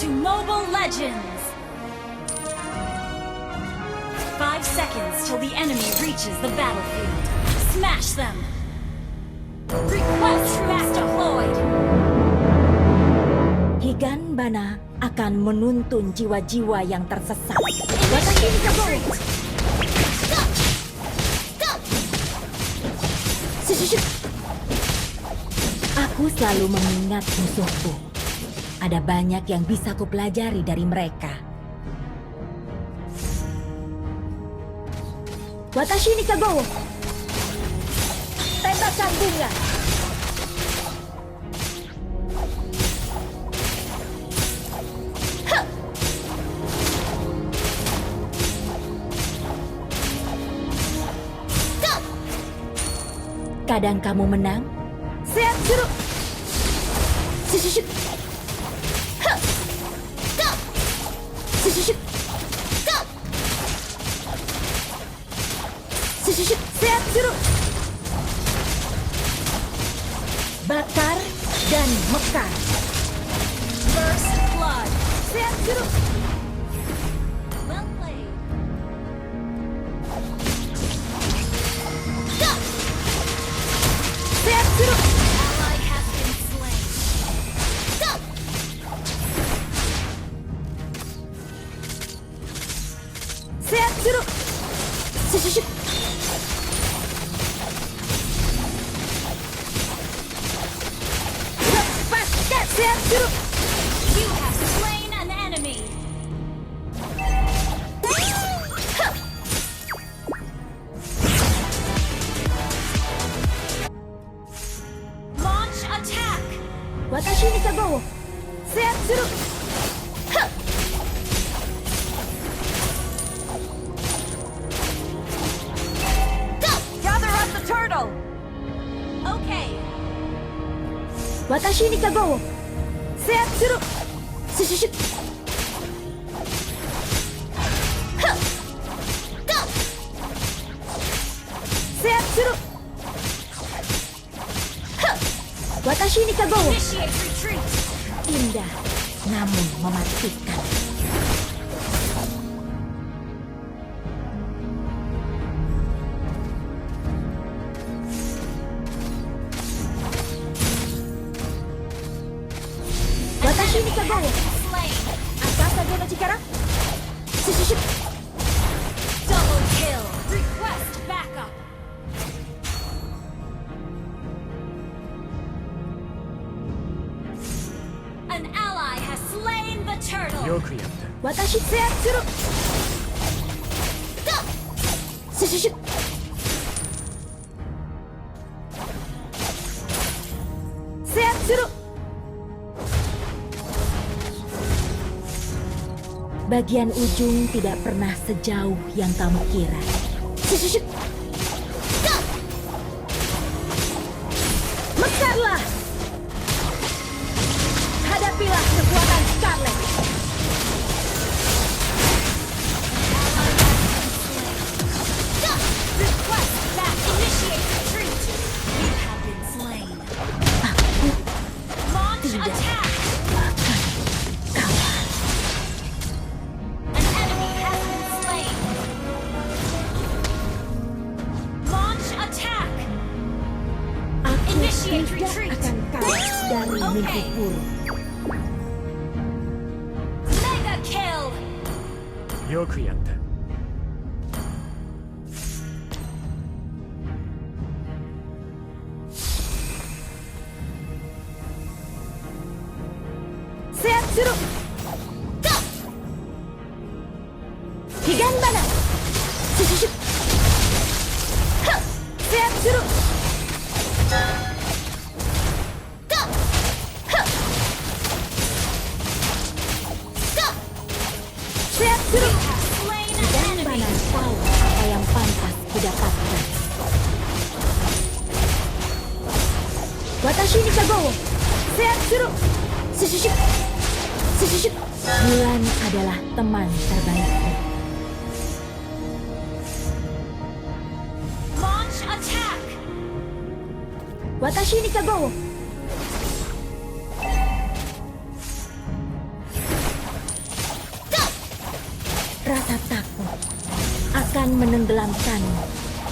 to Mobile Legends! 5 seconds till the enemy reaches the battlefield. Smash them! Request troops deployed! Higanbana akan menuntun jiwa-jiwa yang tersesat. Initiate retreat! Aku selalu mengingat musuhku. Ada banyak yang bisa kupelajari dari mereka. Watashi ni kago. Tembakan bunga. Kadang kamu menang. Siap suruh. Shushushuk. Ha. Go. Shushushuk. Go. Shushushuk. Siap suruh. Bakar dan mekar. First blood! Siap suruh. Well played. Go. Siap suruh. Ally has been slain. Go. Siap suruh. Shushushuk. Lepaskan. Siap suruh. You have slain an enemy! Launch attack! Watashi ni kago. Siap suruh. Ha. Go. Gather up the turtle. Okay, Watashi ni kago. Siap suruh. Shushushuk. Ha. Go. Siap suruh. Ha. Watashi ni kago. initiate retreat! Indah namun mematikan. Watashi ni kago. Slain! Akasa go no chikara. Shushushuk. Double kill! Request backup! An ally has slain the turtle! よくやった。 Watashi siap suruh. Go. Shushushuk. Siap suruh. Bagian ujung tidak pernah sejauh yang kamu kira. Shushushuk. Go. Mekarlah. Hadapilah kekuatan Scarlet. Go! Request that initiate retreat! You have been slain. Launch Tidak. attack! Akan kalah. An enemy has been slain. Launch attack! Aku Initiate tidak retreat. akan kalah dari Okay. mimpi buruk. Mega kill! よくやった。 Siap suruh. Go. Higanbana. Shushushuk. Ha. Siap suruh. Go. Ha. Go. Siap suruh. Have slain an enemy. Higanbana tahu apa yang pantas kudapatkan. Watashi ni kago. Siap suruh. Shushushuk. Shushushuk. Bulan adalah teman terbaikku. Launch attack! Watashi ni kago. akan menenggelamkanmu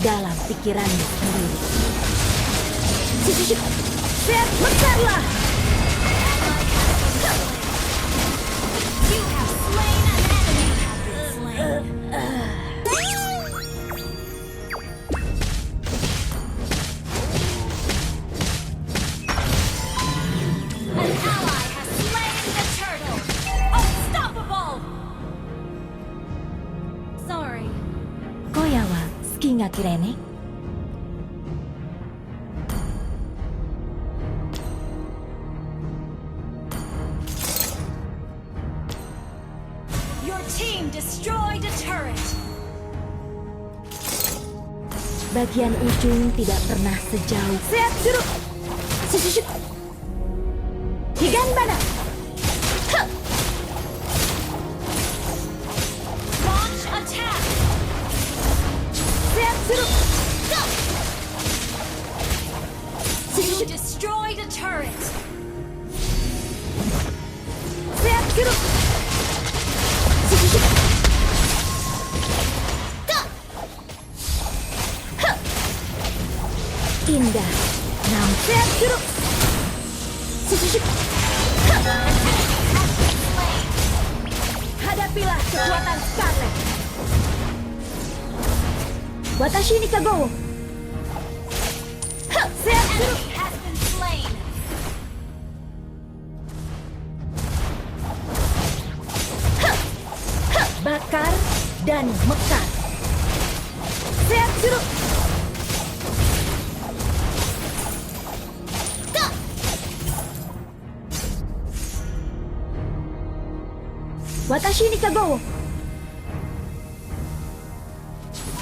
dalam pikiranmu sendiri. Siap, mekarlah! You have slain an enemy. Slain. An ally has slain the turtle. Unstoppable. Sorry. Koyawa suki ga kirene? Your team destroyed a turret. Bagian ujung tidak pernah sejauh. Siap, suruh! Sushushu! Higanbana! Huh! Launch attack. Siap, suruh! Go! You destroyed a turret. Siap, suruh! Sushushu! Go! Huh! Indah. Nam siap, suruh! Sushushu! Hadapilah kekuatan Scarlet. Watashi ni kago. Siap, suruh! Enemy has been slain. Bakar dan mekar. Siap, suruh! Go! Watashi ni kago.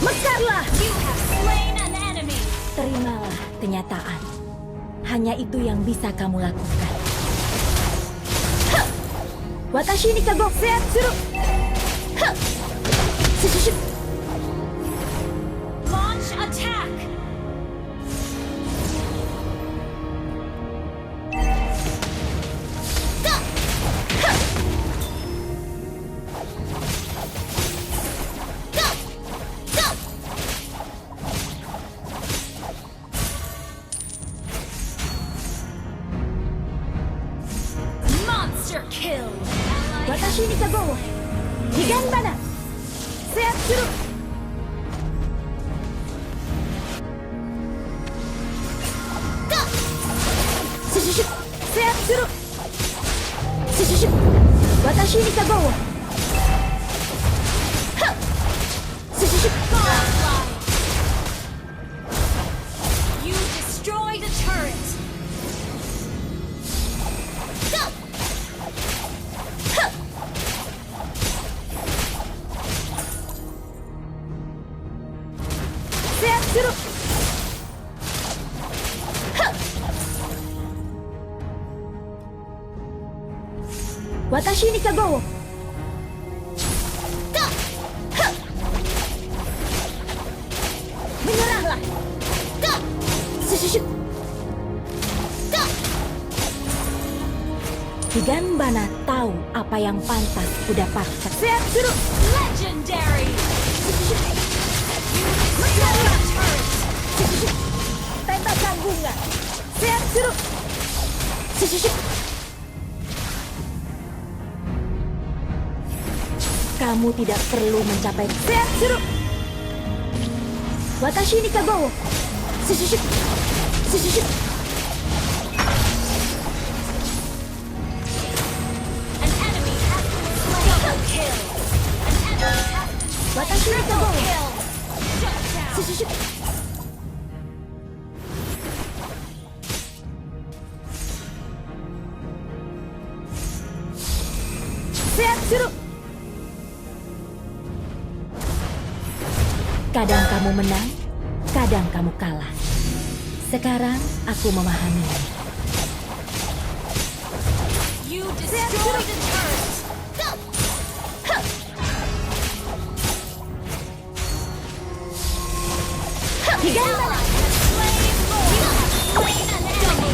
Mekarlah! You have slain an enemy. Terimalah kenyataan. Hanya itu yang bisa kamu lakukan. Huh! Watashi ni kago. Siap, suruh! Huh! Sushushu! Launch attack. Go! Huh! Go! Go! Monster kill. Watashi ni kago. Higanbana! Siap, suruh! Go! Sushushu! Siap, suruh! Sushushu! Watashi ni kago. Huh! Sushushu! Godlike. You destroyed a turret. Go! Huh! Siap, suruh! Huh! Watashi ni kago. Go! Huh! Menyerahlah. Go! Sushushu! Go! Higanbana tahu apa yang pantas kudapatkan. Siap, suruh! Legendary. Sushushu! Destroyed a turret. Sushushu! Tembakan bunga. Siap, suruh! Sushushu! Kamu tidak perlu mencapai. Siap, suruh! Watashi ni kago. Sushushu! Sushushu! An enemy has been slain. Double kill. An enemy has been slain. Watashi ni kago. Triple kill. Shut down. Sushushu! Siap, suruh! Kadang kamu menang, kadang kamu kalah. Sekarang aku memahaminya. You destroyed a turret. Go! Huh! Huh! Higanbana! Slain Lord. You have slain an enemy.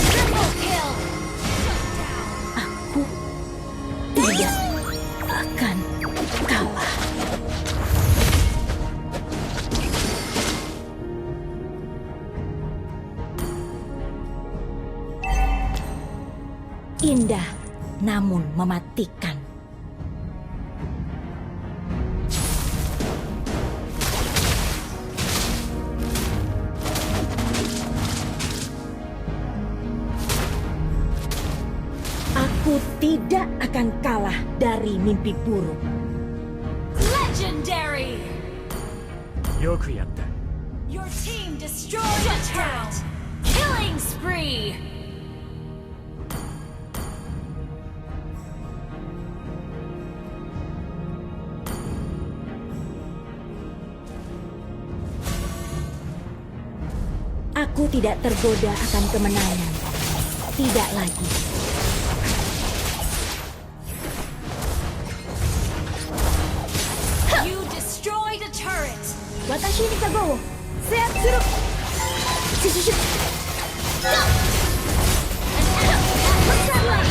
Triple kill. Shut down. Aku tidak akan kalah. Indah namun mematikan. Aku tidak akan kalah dari mimpi buruk. Legendary! よくやった。 Your team destroyed a turret! Killing spree! Aku tidak tergoda akan kemenangan. Tidak lagi. You destroyed a turret! Watashi ni Kagowo. Seat suru. Shushu. An enemy has been slain!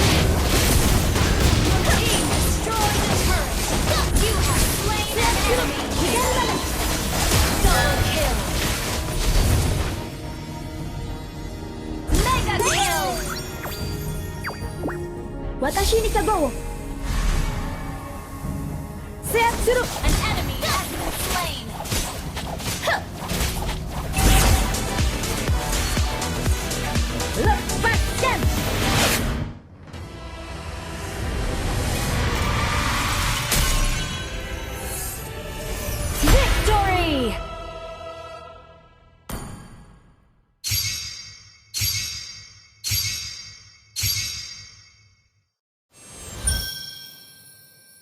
Your team destroyed a turret! You have slain an enemy!